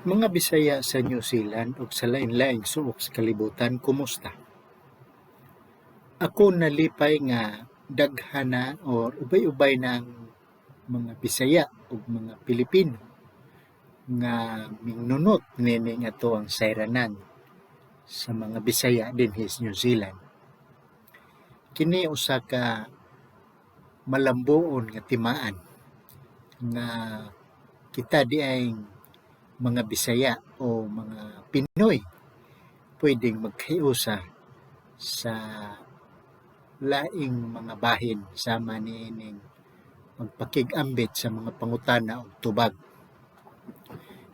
Mga Bisaya sa New Zealand ug sa lain-laing suok sa kalibutan, kumusta? Ako nalipay nga daghan na or ubay-ubay na ang mga Bisaya ug mga Pilipino nga mingnunot niining atoang sayranan sa mga Bisaya dinhi sa New Zealand. Kini usa ka malambuon nga timaan nga kita diay mga Bisaya o mga Pinoy pwedeng magkahiusa sa laing mga bahin sama niining magpakig-ambit sa mga pangutana ug tubag.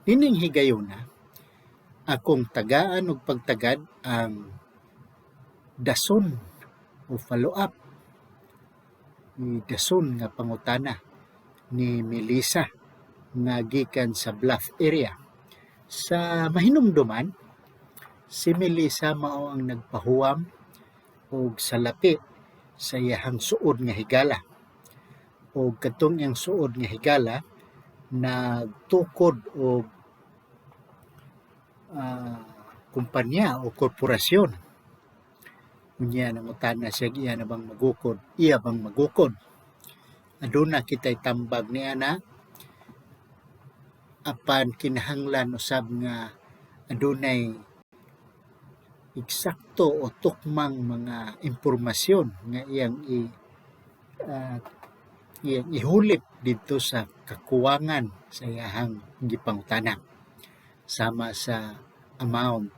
Niining higayuna, akong tagaan og pagtagad ang dason o follow-up ni dason nga pangutana ni Melissa nga gikan sa Bluff area. Sa mahinumduman, si Melissa mao ang nagpahuwam og salapi sa iyahang suod nga higala. Og kadtong iyang suod nga higala nagtukod og kumpanya o korporasyon. Unya nangutana siya iya na bang magukod, iya bang magukod. Aduna kitay tambag niana apan kinahanglan usab nga adunay eksakto o tukmang mga impormasyon nga iyang ihulip didto sa kakuwangan sa iyahang gipangutana sama sa amount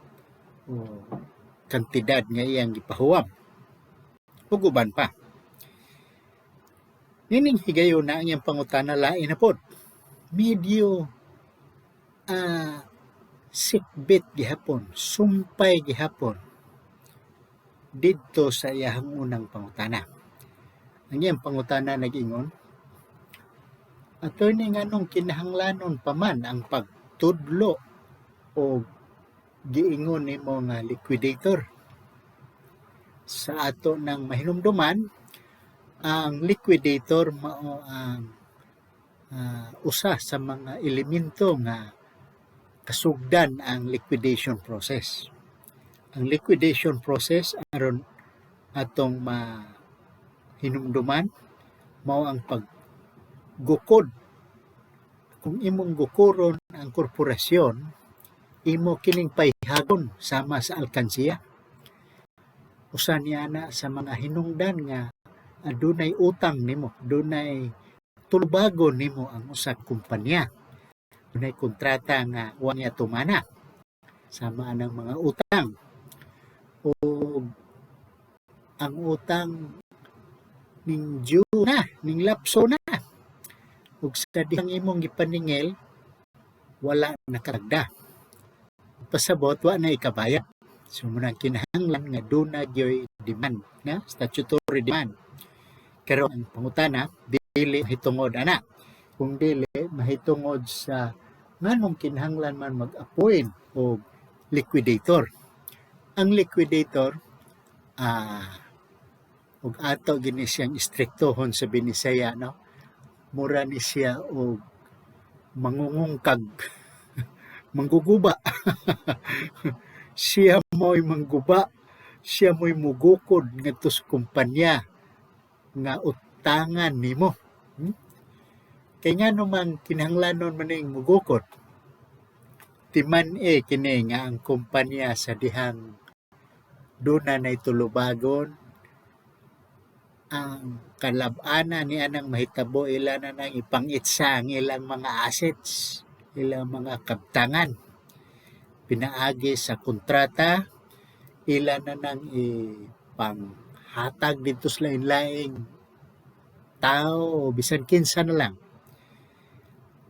o kantidad nga iyang gipahuwam ug uban pa. Niining higayuna, ang iyang pangutana lain na pod. Medyo sikbit gihapon, sumpay gihapon didto sa iyahang unang pangutana. Ang iyang pangutana nag-ingon, "Attorney, nganong kinahanglanon pa man ang pagtudlo o giingon nimo nga liquidator?" Sa ato nang mahinumduman, ang liquidator mao ang usa sa mga elemento nga kasugdan ang liquidation process. Ang liquidation process, aron atong mahinumduman, mao ang paggukod. Kung imong gukuron ang korporasyon, imo kining payhagon sama sa alkansiya. Usa niya na sa mga hinungdan nga adunay utang nimo, dunay tulubagon nimo ang usa ka kumpanya. Dunay kontrata nga wa niya tumana sama anang mga utang. O ang utang ning due na, ning lapso na. Ug sa dihang imong gipaningil, wala nakatagda. Pasabot, wa na ikabayad. So mao nang kinahanglan nga duna gyoy demand na statutory demand. Pero ang pangutana dili mahitungod ana. Kung dili mahitungod sa nganong kinahanglan man mag-appoint og liquidator. Ang liquidator, ug ato gini siyang istriktohon sa Binisaya, no, mura ni siya og mangungungkag, mangguguba. Siya mo'y mangguba, siya mo'y mugukod ngadto sa kumpanya nga utangan nimo. Kay ngano man kinahanglanon man ning mugukod? Timan-i kini nga ang kumpanya sa dihang duna nay tulubagon, ang kalab-anan ni anang mahitabo, ila na nang ipang-itsa ang ilang mga assets, ilang mga kabtangan. Pinaagi sa kontrata, ila na nang ipanghatag didto sa lain-laing tao o bisan kinsa na lang.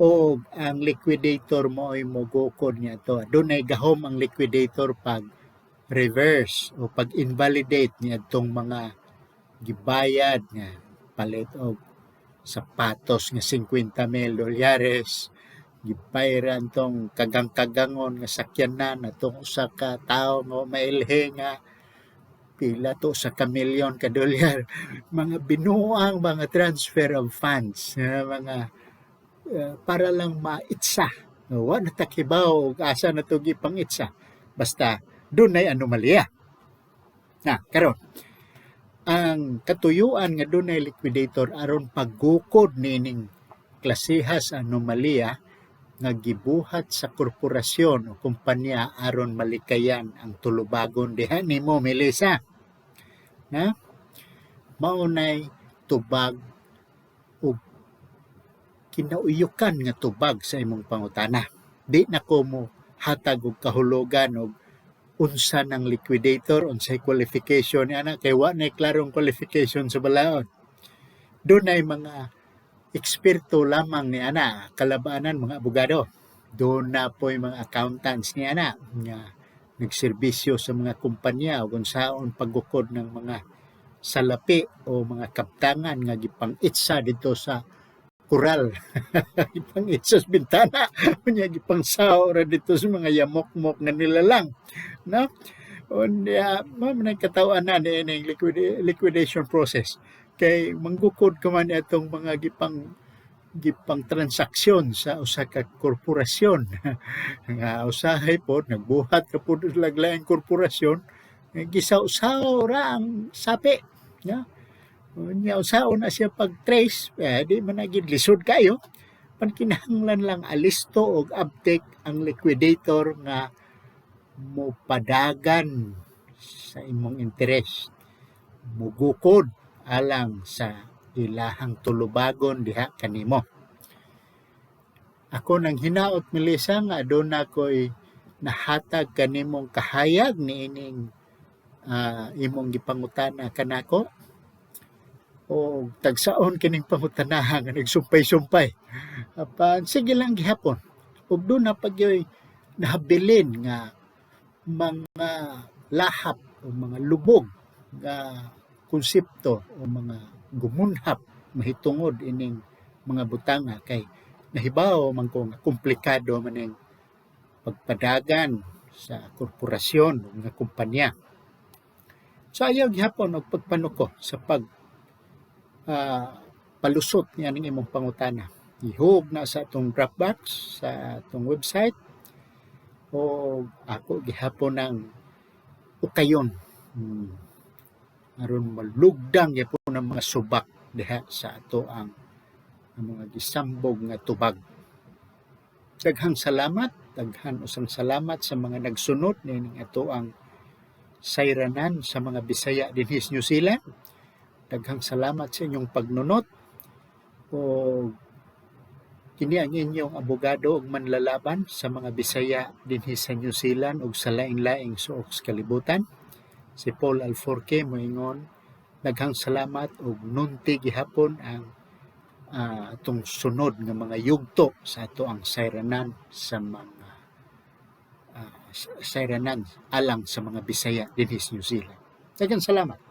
O ang liquidator mo'y mogukod niya to. Dunay gahom ang liquidator pag reverse o pag invalidate niadtong mga gibayad nga palit og sapatos nga 50 mil dolyares, gibayran tong kagang-kagangon nga sakyanan atong usa ka tawo nga mailhe nga pila to sa ka milyon ka dolyar, mga binuang mga transfer of funds nga mga para lang maitsa. Wa na ta kibaw og asa na to gipang-itsa. Basta dunay anomalya. Na, karon ang katuyuan nga dunay liquidator aron paggukod niining klasiha sa anomalya nga gibuhat sa korporasyon o kumpanya aron malikayan ang tulubagon diha nimo, Melissa. Na mao nay tubag og kinauyukan nga tubag sa imong pangutana. Di na ko mo hatag og kahulugan og unsa ng liquidator, unsay qualification ni ana, kay wa nay klarong qualification sa balaod. Dunay mga eksperto lamang ni ana, kalabanan mga abogado. Duna poy mga accountants ni ana nga nagserbisyo sa mga kumpanya ug unsaon paggukod ng mga salapi o mga kaptangan nga gipang-itsa dito sa kural, gipang-itsa sa bintana, unya gipangsaho ra dito sa mga yamokmok nga nilalang, no? Unya mao man ang kataw-anan niining liquidation process, kay manggukod ka man atong mga gipang gipang transaksyon sa usa ka korporasyon nga usahay pod nagbuhat ra pod sila laing korporasyon, gisaw-saw ra ang sapi, no? Unya unsaon na siya pag-trace, eh, di man na gid lisod kayo. Pan kinahanglan lang alisto og abtik ang liquidator nga mopadagan sa imong interes, mugukod alang sa ilahang tulubagon diha kanimo. Ako nang hinaot, Melissa, nga aduna ko'y nahatag kanimong kahayag niining imong gipangutana kanako o tagsaon kining pangutanaha nga nagsumpay-sumpay. Apan sige lang gihapon. Ug duna pa gyoy nahabilin nga mga lahap o mga lubog nga konsepto o mga gumunhap mahitungod ining mga butanga, kay nahibaw man ko nga komplikado man ning pagpadagan sa korporasyon o mga kumpanya. So ayaw gihapon og pagpanuko sa pag palusot niya ning imong pangutana. Ihug na sa atong Dropbox sa atong website o ako gihapon ng ukayon aron malugdang gyapon ang mga subak diha sa ato ang mga gisambog nga tubag. Daghang salamat, daghan usang salamat sa mga nagsunod niining ato ang sayranan sa mga Bisaya dinhi sa New Zealand. Daghang salamat sa inyong pagnunot o kini ang inyong abogado ug manlalaban sa mga Bisaya dinhi sa New Zealand ug sa laing-laing suok sa kalibutan. Si Paul Alforque moingon, daghang salamat ug nunti gihapon ang atong sunod nga mga yugto sa ato ang sayranan sa mga sayranan alang sa mga Bisaya dinhi sa New Zealand. Daghang salamat.